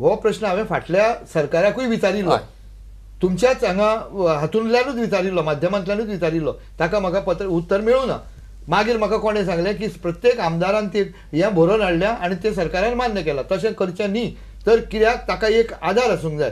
हो प्रश्न हांवें फाटल्या सरकाराकूय विचारिल्लो, तुमच्याच हांगा हातूंतल्यानूच विचारिल्लो, माध्यमांतल्यानूच विचारिल्लो, ताका म्हाका पत्र उत्तर मेळूं ना. मागीर म्हाका कोणें सांगलें की प्रत्येक आमदारान ते हें बरोवन हाडल्या आनी तें सरकारान मान्य केलां. तशें करचें न्ही, तर कित्याक ताका एक आदार आसूंक जाय.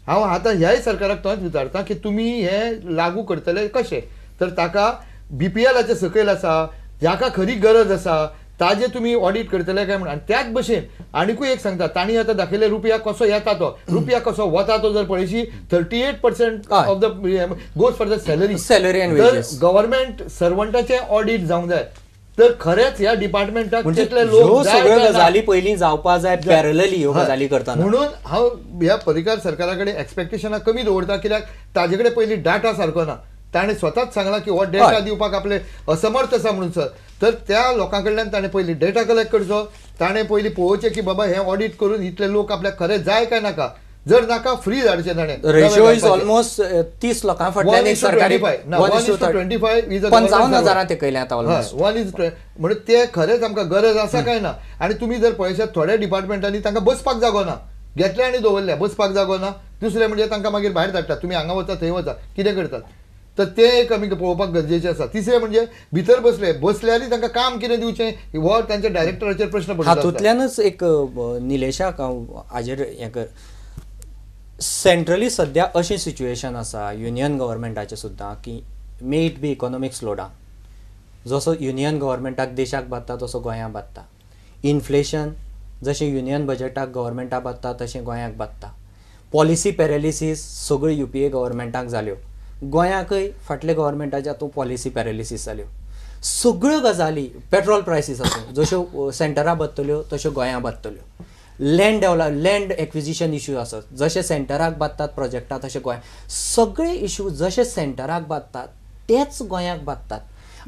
हांव आतां ह्याय सरकाराक तोच विचारता की तुमी हें लागू करतले कशें, तर ताका BPLाचे सकयल आसा, जाका खरी गरज आसा ताजे तुमी ऑडिट करतले काय म्हणून. आनी त्याच भशेन आनिकूय एक सांगता, तांणी आतां दाखयलें रुपया कसो येता तो, रुपया कसो वता तो जर पळयशी 38% of the goes for the salary salary and wages. Government सर्वंटाचें ऑडिट जावंक जाय. तर खरेंच ह्या डिपार्टमेंटाक कितले लोक सगळ्यो गजाली पयलीं जावपा जाय पॅरलली ह्यो गजाली करतना. म्हणून हांव ह्या पर्रीकार सरकारा कडेन एक्सपेक्टेशनां कमी दवरता, कित्याक ताजे कडेन पयलीं डाटा सारको ना. ताणें स्वताच सांगलां की हो डेटा दिवपाक आपले असमर्थ आसा म्हणून सर. तर त्या लोकां कडल्यान ताणें पयलीं डेटा कलेक्ट करचो, ताणें पयलीं पळोवचें की बाबा हें ऑडिट करून इतले लोक आपल्याक खरें जाय काय नाका, जर नाका फ्री धाडचें ताणें. रेशियो is almost 30 लोकां फाटल्यान एक सरकारी 1:25 is 55,000 तेकयलें आतां ऑलमोस्ट 1:20. म्हणून ते खरेंच आमकां गरज आसा काय ना. आनी तुमी जर पळयशात थोड्या डिपार्टमेंटांनी तांकां बसपाक जागो ना, घेतले आनी दवरले, बसपाक जागो ना. दुसरें म्हणजे तांकां मागीर भायर धाडटात, तुमी हांगा वचा थंय वचा, कितें करतात. तर ते एक आमी पळोवपाक गरजेचें आसा. तिसरें म्हणजे भितर बसले बसल्यारय तांकां काम कितें दिवचें हो तांच्या डायरेक्टराचेर प्रश्न पडटा. हातूंतल्यानच एक निलेशाक हांव हाजेर हें कर, सेंट्रली सद्या अशें सिच्युएशन आसा युनियन गव्हर्मेंटाचें सुद्दां की may it be economic slowdown, जसो युनियन गव्हर्मेंटाक देशाक बादता तसो गोंयांक बादता. इन्फ्लेशन जशें युनियन बजेटाक गव्हर्मेंटाक बादता तशें गोंयांक बादता. पॉलिसी पॅरालिसीस सगळ्यो UPA गव्हर्मेंटाक जाल्यो, गोंयाकय फाटल्या गव्हर्मेंटाच्या हातूंत पॉलिसी पॅरालिसीस जाल्यो. सगळ्यो गजाली पेट्रोल प्रायसीस आसूं जश्यो सेंटरा बादतल्यो तश्यो गोंया बादतल्यो. Land develop land acquisition issue आसत जशे सेंटराक बादतात प्रोजेक्टां तशे गोंय, सगळे इश्यू जशे सेंटराक बादतात तेच गोंयाक बादतात.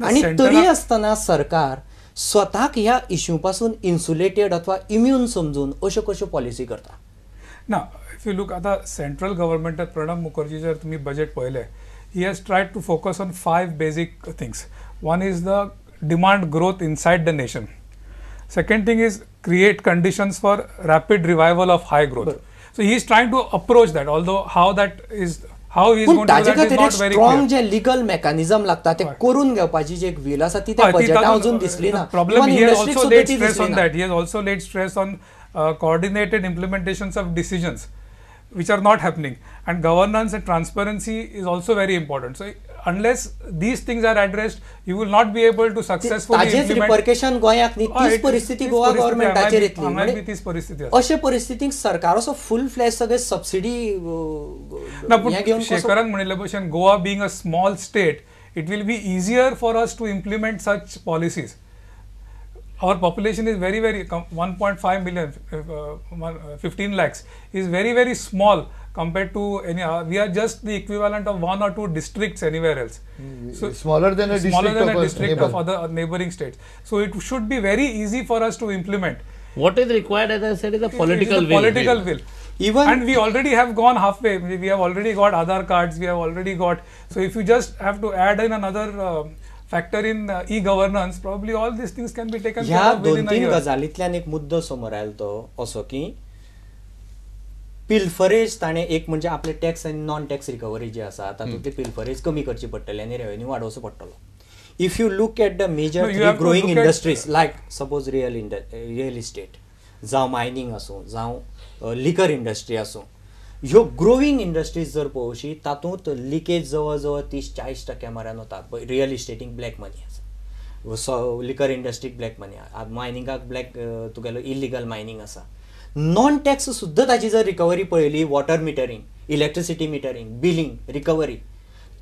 आनी तरी आसतना सरकार स्वताक ह्या इश्यू पासून इन्सुलेटेड अथवा इम्यून समजून अश्यो कश्यो पॉलिसी करता ना. If you look आतां सेंट्रल गव्हर्मेंटात प्रणब मुखर्जी जर तुमी बजेट पळयलें, he has tried to focus on 5 basic things. One is the demand growth inside the nation. Second thing is create conditions for rapid revival of high growth. So he is trying to approach that, although how that is, how he is going to do that is not very clear. Strong J legal mechanism लागता ते करून घेवपाची जी एक will आसा ती त्या बजेटात अजून दिसली ना. Problem he has also laid stress on that. He has also laid stress on coordinated implementations of decisions which are not happening, and governance and transparency is also very important. So unless these things are addressed, you will not be able to successfully implement. ताजेच रिपर्केशन गोंयाक न्ही, तीच परिस्थिती गोवा गव्हर्मेंटाचेर येतली. तीच परिस्थिती अशे परिस्थितीक सरकार असो फुल फ्लॅश सगळे सबसिडी ना. पूण शेखरान म्हणिल्ले भशेन Goa being a small state, it will be easier for us to implement such policies. Our population is very, very 1.5 million, 15 lakhs is very, very small compared to any. We are just the equivalent of 1 or 2 districts anywhere else. So smaller than a district of other neighboring states. So it should be very easy for us to implement. What is required, as I said, is a political will. Political will. Even and we already have gone halfway. We have already got Aadhaar cards. We have already got. So if you just have to add in another factor in e-governance, probably all these things can be taken care of within a year. ह्या 2-3 गजालींतल्यान एक मुद्दो समोर आयलो तो असो की pilferage ताणें एक म्हणजे आपले टॅक्स आनी नॉन टॅक्स रिकवरी जी आसा तातूंतली पिल्फरेज कमी करची पडटली आनी रेवेन्यू वाडोवचो पडटलो. If you look at the major three growing industries like suppose real estate जावं मायनींग आसूं जावं लिकर इंडस्ट्री आसूं, ह्यो ग्रोईंग इंडस्ट्रीज जर पळोवशी तातूंत लिकेज जवळ जवळ 30-40% मेरेन वता. रियल इस्टेटीक ब्लॅक मनी आसा, सो लिकर इंडस्ट्रीक ब्लॅक मनी आसा, मायनिंगाक ब्लॅक तुगेलो इलिगल मायनींग आसा. नॉन टॅक्स सुद्दां ताची जर रिकवरी पळयली, water metering, electricity metering, billing recovery,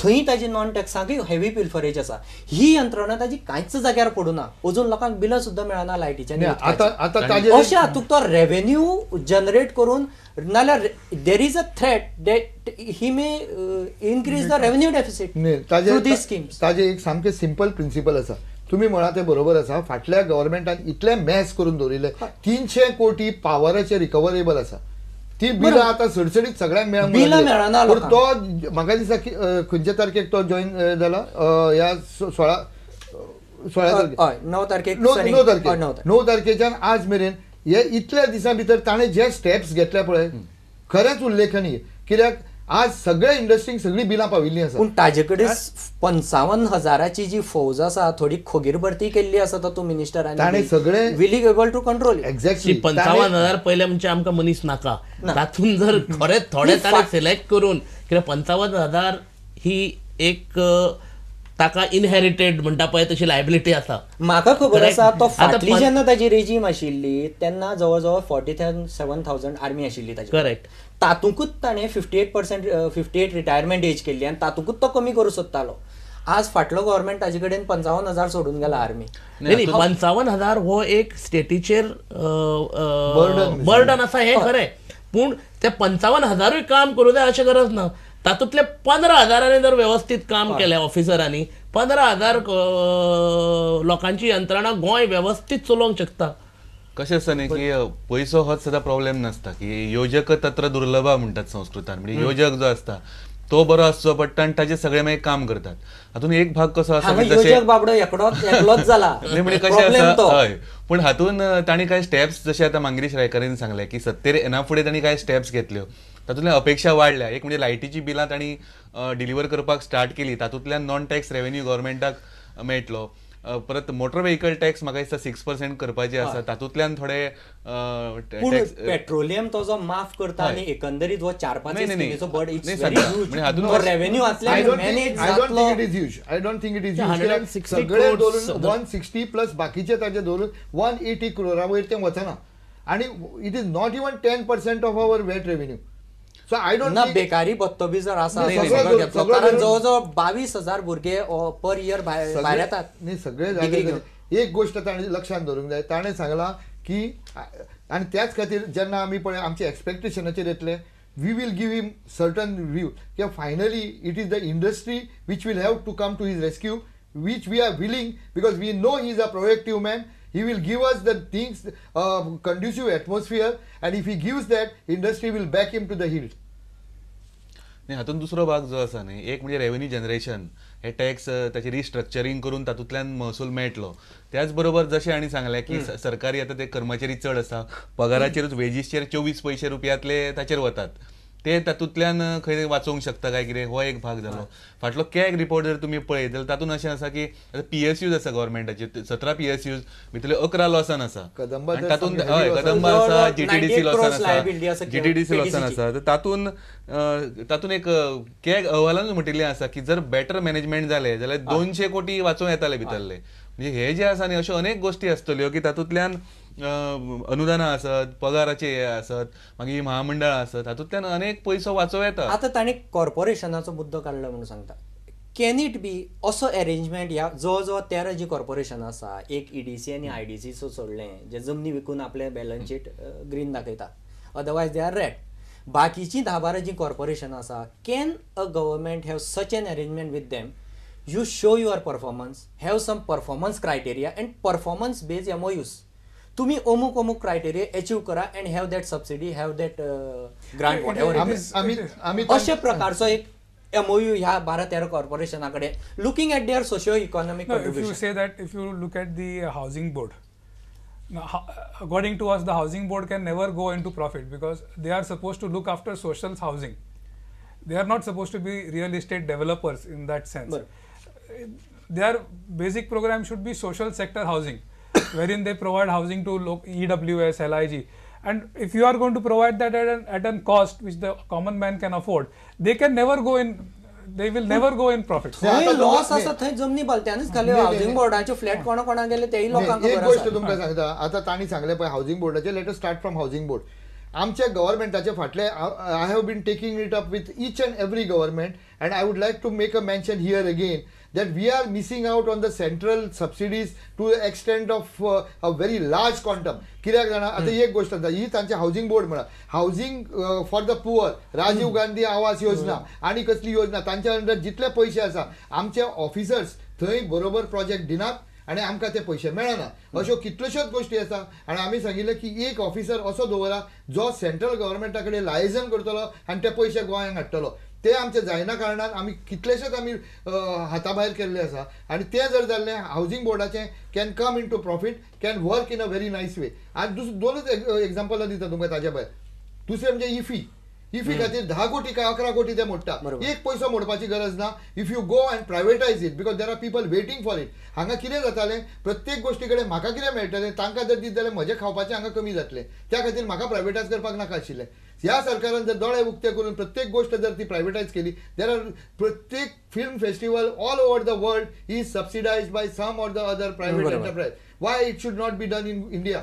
थंय ताजी नॉन टॅक्सांकय हेवी पिल्फरेज आसा. ही यंत्रणा ताजी कांयच जाग्यार पडूना, अजून लोकांक बिलां सुद्दां मेळना लायटीच्या. अशें हातूंत तो रेवेन्यू जनरेट करून नाल्यार there is a threat that he may increase the revenue deficit through these schemes. ताजे एक सामकें सिंपल प्रिंसिपल आसा, तुमी म्हणा तें बरोबर आसा. फाटल्या गव्हर्मेंटान इतलें मॅस करून दवरिल्लें, 300 कोटी पावराचे रिकवरेबल आसा, ती बिलां आतां सडसडीत सगळ्यांक मेळना. पूण तो म्हाका दिसता की खंयच्या तारखेक तो जॉईन जाला, ह्या 16 तारखेक, 9 तारखेच्यान आज मेरेन हे इतल्या दिसां भितर ताणें जे स्टेप्स घेतले पळय खरेंच उल्लेखनीय. कित्याक आज सगळ्या इंडस्ट्रींक सगळीं बिलां पाविल्लीं आसा. पूण ताजे कडेन 55,000ची जी फौज आसा थोडी खोगीर भरती केल्ली आसा तातूंत मिनिस्टरांनी, ताणें सगळे willing able to control. Exactly 55,000 पयले म्हणजे आमकां मनीस नाका, तातूंत जर खरें थोडे ताणें सिलेक्ट करून कित्याक 55,000 ही एक ताका इनहेरिटेड म्हणटा पळय तशी लायबिलिटी आसा. म्हाका खबर आसा तो फाटली जेन्ना ताजी रेजीम आशिल्ली तेन्ना जवळ जवळ 47,000 आर्मी आशिल्ली ताजी. करेक्ट. तातूंकूच ताणें 58% 58 रिटायरमेंट एज केल्ली आनी तातूंकूच तो कमी करूं सोदतालो. आज फाटलो गव्हर्मेंट ताजे कडेन 55,000 सोडून गेला आर्मी. नाही, 55,000 हो एक स्टेटीचेर बर्डन आसा हें खरें, पूण ते 55,000 काम करूं जाय अशें गरज ना. तातूंतले 15,000 जर व्यवस्थीत काम केलें ऑफिसरांनी, 15,000 लोकांची यंत्रणा गोंय व्यवस्थीत चलोवंक शकता. कशें आसता न्ही की पयसो होच सदां प्रॉब्लेम नासता, की योजक तत्र दुर्लभा म्हणटात संस्कृतान, म्हणजे योजक जो आसता तो बरो आसचो पडटा आनी ताजे सगळे मागीर काम करतात. हातून एक भाग कसो आसा योजक बाबडो एकलोच जाला म्हणजे कशें आसा हय, पूण हातून तांणी कांय स्टेप्स जशें आतां मांगिरीश रायकारीन सांगलें की सत्तेर येना फुडें तांणी कांय स्टेप्स घेतल्यो, तातूंतल्यान अपेक्षा वाडल्या. एक म्हणजे लायटीची बिलां तांणी डिलिव्हर करपाक स्टार्ट केली, तातूंतल्यान नॉन टॅक्स रेव्हेन्यू गव्हर्मेंटाक मेळटलो. परत मोटर व्हेकल टॅक्स म्हाका दिसता 6% करपाचे आसा, तातूंतल्यान थोडे पेट्रोलियम तो जो माफ करता आनी एकंदरीत हो 4-5 revenue I don't think it is huge. सगळे धरून 160 प्लस बाकीचे ताजे धरून 180 क्रोरा वयर ते वचना आनी it is not even 10% of our VAT revenue. So I don't ना बेकारी भत्तो बी जर आसा कारण जवळ जवळ 22,000 भुरगे पर इयर भायर येतात. न्ही सगळे एक गोष्ट ताणें लक्षांत दवरूंक जाय, ताणें सांगलां की आनी त्याच खातीर जेन्ना आमी पळय आमचे एक्सपेक्टेशनाचेर येतले, we will give him certain view किंवा finally it is the industry which will have to come to his rescue, which we are willing because we know he is a proactive man. He will give us the things, conducive atmosphere, and if he gives that, industry will back him to the hill. नाही, हातून दुसरो भाग जो आसा न्ही, एक म्हणजे revenue generation, हे टॅक्स ताचे रिस्ट्रक्चरींग करून तातूंतल्यान महसूल मेळटलो. त्याच बरोबर जशें हांणी सांगलें की सरकारी आतां ते कर्मचारी चड आसा, पगाराचेरूच वेजीसचेर 24 पयशे रुपयांतले ताचेर वतात, ते तातूंतल्यान खंय वाचोवंक शकता काय कितें, हो एक भाग जालो. फाटलो कॅग रिपोर्ट जर तुमी पळयत जाल्यार तातूंत अशें आसा की आतां पीएसयूज आसा गव्हर्मेंटाचे, 17 पीएसयूज भितरले 11 लॉसान आसा, तातूंत हय कदंबा आसा, जीटीडीसी लॉसान आसा, जीटीडीसी लॉसान आसा. तर तातूंत तातूंत एक कॅग अहवालानूच म्हटिल्लें आसा की जर बेटर मॅनेजमेंट जालें जाल्यार 200 कोटी वाचोवं येताले भितरले. म्हणजे हे जे आसा न्ही अश्यो अनेक गोश्टी आसतल्यो की तातूंतल्यान अनुदानां आसत, पगाराचे हे आसत, मागीर महामंडळां आसत, हातूंतल्यान अनेक पयसो वाचोवं येता. आतां ताणें कॉर्पोरेशनाचो मुद्दो काडलो म्हणून सांगता, can it be असो अरेंजमेंट ह्या जवळ जवळ 13 जी कॉर्पोरेशनां आसा, एक ईडीसी आनी आयडीसी सोडलें जे जमनी विकून आपलें बॅलन्स शीट ग्रीन दाखयता, अदरवायज they are red, बाकीचीं 10-12 जीं कॉर्पोरेशनां आसा, can a government have such an arrangement with them? You show your performance, have some performance criteria and performance based MOUs. तुम्ही अमुक अमुक क्रायटेरिया अचीव करा and have that subsidy, have that grant, whatever. अशा प्रकारचो एक MOU ह्या 12-13 कॉर्पोरेशना कडेन, looking at their socio economic contribution. If you say that, if you look at the housing board, according to us, the housing board can never go into profit because they are supposed to look after social housing. They are not supposed to be real estate developers in that sense. Their basic program should be social sector housing, wherein they provide housing to EWS, LIG. And if you are going to provide that at an cost which the common man can afford, they can never go in, they will never go in profit. Loss आसा थंय जमनी भलत्यानच खाली housing बोर्डाचे flat कोणा कोणा गेले तेही लोकांक खबर आसा. एक गोष्ट तुमकां सांगता, आतां तांणी सांगलें पळय हाऊसिंग बोर्डाचे, let us start from housing board. आमच्या गव्हर्मेंटाचे फाटले I have been taking it up with each and every government, and I would like to make a mention here again that we are missing out on the central subsidies to the extent of a very large quantum. कित्याक जाणा, आतां एक गोष्ट सांगता, ही तांचे housing board म्हणा, housing for the poor, Rajiv Gandhi Awas Yojana आनी कसली योजना, तांच्या अंडर जितले पयशे आसा आमचे ऑफिसर्स थंय बरोबर प्रोजेक्ट दिनात आनी आमकां ते पयशे मेळना. अश्यो कितल्योश्योच गोश्टी आसा. आनी आमी सांगिल्लें की एक ऑफिसर असो दवरा जो सेंट्रल गव्हर्मेंटा कडेन लायजन करतलो आनी ते पयशे गोंयांक हाडटलो. ते आमचे जायना कारणान आमी कितलेशेच आमी हाता भायर केल्ले आसा आनी ते जर जाल्ले housing बोर्डाचें can come into profit, can work in a very nice way. आनी दोनच एग्जाम्पलां दिता तुमकां ताज्या भायर. दुसरें म्हणजे इफी, इफी खातीर 10 कोटी काय 11 कोटी ते मोडटा, एक पयसो मोडपाची गरज ना. If you go and privatise it because there are people waiting for it. हांगा कितें जातालें, प्रत्येक गोश्टी कडेन म्हाका कितें मेळटलें, तांकां जर दीत जाल्यार म्हजें खावपाचें हांगा कमी जातलें, त्या खातीर म्हाका प्रायवेटायज करपाक नाका आशिल्लें. ह्या सरकारान जर दोळे उक्ते करून प्रत्येक गोश्ट जर ती प्रायवेटायज केली जाल्यार प्रत्येक film festival all over the world is subsidised by some or the other private enterprise. Why it should not be done in India?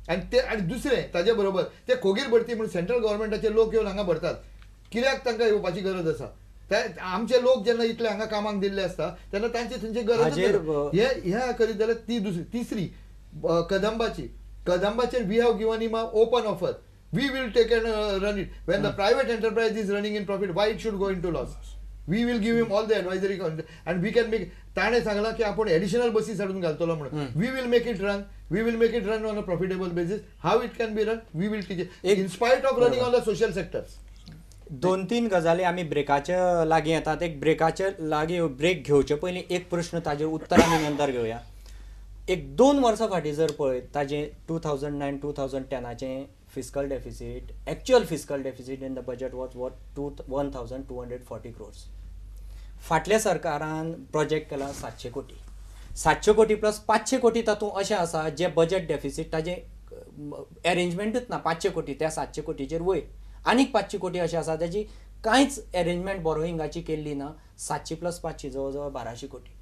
आनी ते आनी दुसरें ताजे बरोबर ते खोगीर भरती म्हणून सेंट्रल गव्हर्मेंटाचे लोक येवन हांगा भरतात, कित्याक तांकां येवपाची गरज आसा? ते आमचे लोक जेन्ना इतले हांगा कामाक दिल्ले आसता तेन्ना तांची थंयची गरज हे ह्या करीत जाल्यार ती दुसरी. तिसरी कदंबाची, कदंबाचेर we have given him a open offer, we will take and run it. When the private enterprise is running in profit, why it should go into loss? We will give him all the advisory and we can make. ताणें सांगलां की आपूण additional बसीस हाडून घालतलो म्हणून. We will make it run, we will make it run on a profitable basis. How it can be run we will teach in spite of running on the social sectors. 2-3 गजाली आमी ब्रेकाच्या लागीं येतात. एक ब्रेकाच्या लागीं break घेवचे पयलीं एक प्रश्न, ताजेर उत्तर आमी नंतर घेवया. एक 2 वर्सां फाटीं जर पळयत ताजें 2009 2010 fiscal deficit, actual fiscal deficit in the budget was what 1240 crores. फाटल्या सरकारान प्रोजेक्ट केला 700 कोटी, 700 कोटी प्लस 500 कोटी तातूंत अशें आसा जे बजेट डेफिसीट ताजें एरेंजमेंटूच ना. 500 कोटी त्या 700 कोटीचेर वयर आनीक 500 कोटी अशें आसा ताजी कांयच एरेंजमेंट बोरोइंगाची केल्ली ना. 700 प्लस 500 जवळ जवळ 1200 कोटी.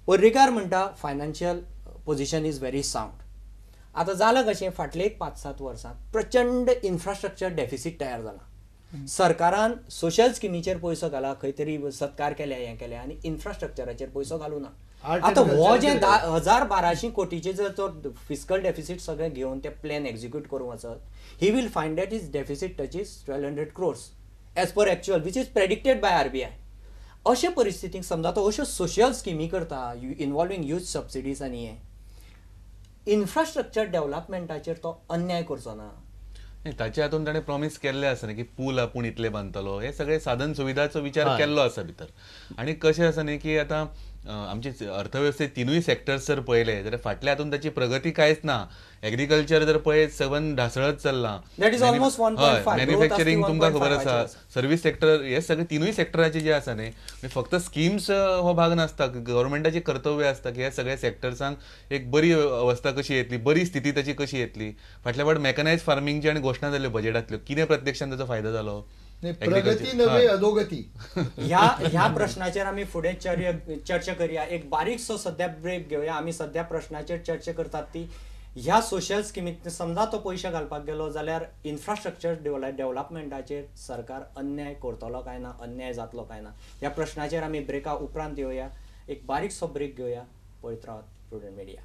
पर्रीकार म्हणटा financial position is very sound. आतां जालां कशें, फाटले एक 5-7 वर्सां प्रचंड इन्फ्रास्ट्रक्चर डेफिसीट तयार जाला. सरकारान सोशल स्किमीचेर पयसो घाला, खंय तरी सत्कार केल्या, हें केल्या आनी इन्फ्रास्ट्रक्चराचेर पयसो घालूं ना. आतां हो जे 1000-1200 कोटीचे जर तो फिस्कल डेफिसीट सगळें घेवन ते प्लॅन एक्झिक्यूट करूंक वचत, he will find that his deficit touches 1200 crores as per actual which is predicted by RBI. अशे परिस्थितीक समजा तो अश्यो सोशल स्किमी करता इनवॉल्विंग ह्यूज सबसिडीज आनी हें इन्फ्रास्ट्रक्चर डेव्हलपमेंटाचेर तो अन्याय करचो ना. ताच्या हातून ताणें प्रॉमीस केल्लें आसा न्ही की पूल आपूण इतले बांदतलो, हे सगळे साधन सुविधाचो विचार केल्लो आसा भितर. आनी कशें आसा न्ही की आतां आमची अर्थवेवस्थेत तिनूय सेक्टर्स जर पळयले जाल्यार फाटल्या हातून ताची प्रगती कांयच ना. एग्रीकल्चर जर पळयत सवन ढासळत चल्लां, मॅन्युफॅक्चरींग तुमकां खबर आसा, सर्वीस सेक्टर, हे सगळे तिनूय सेक्टराचे जे आसा न्ही, फक्त स्किम्स हो भाग नासता, गव्हर्मेंटाचें कर्तव्य आसता की ह्या सगळ्या सेक्टर्सांक एक बरी अवस्था कशी येतली, बरी स्थिती ताची कशी येतली. फाटल्या फावट मॅकनायज फार्मिंगची आनी घोशणा जाल्यो बजेटांतल्यो, कितें प्रत्यक्षान ताचो फायदो जालो? प्रगती नव्हे अधोगती. ह्या प्रश्नाचेर आमी फुडें चर्चा करूया. एक बारीकसो सद्या ब्रेक घेवया. आमी सद्या प्रश्नाचेर चर्चा करतात ती ह्या सोशल स्किमीत समजा तो पयशे घालपाक गेलो जाल्यार इन्फ्रास्ट्रक्चर डेव्हलपमेंटाचेर सरकार अन्याय करतलो काय ना, अन्याय जातलो काय ना, ह्या प्रश्नाचेर आमी ब्रेका उपरांत येवया. एक बारीकसो ब्रेक घेवया. पळयत रावात प्रुडंट मिडिया.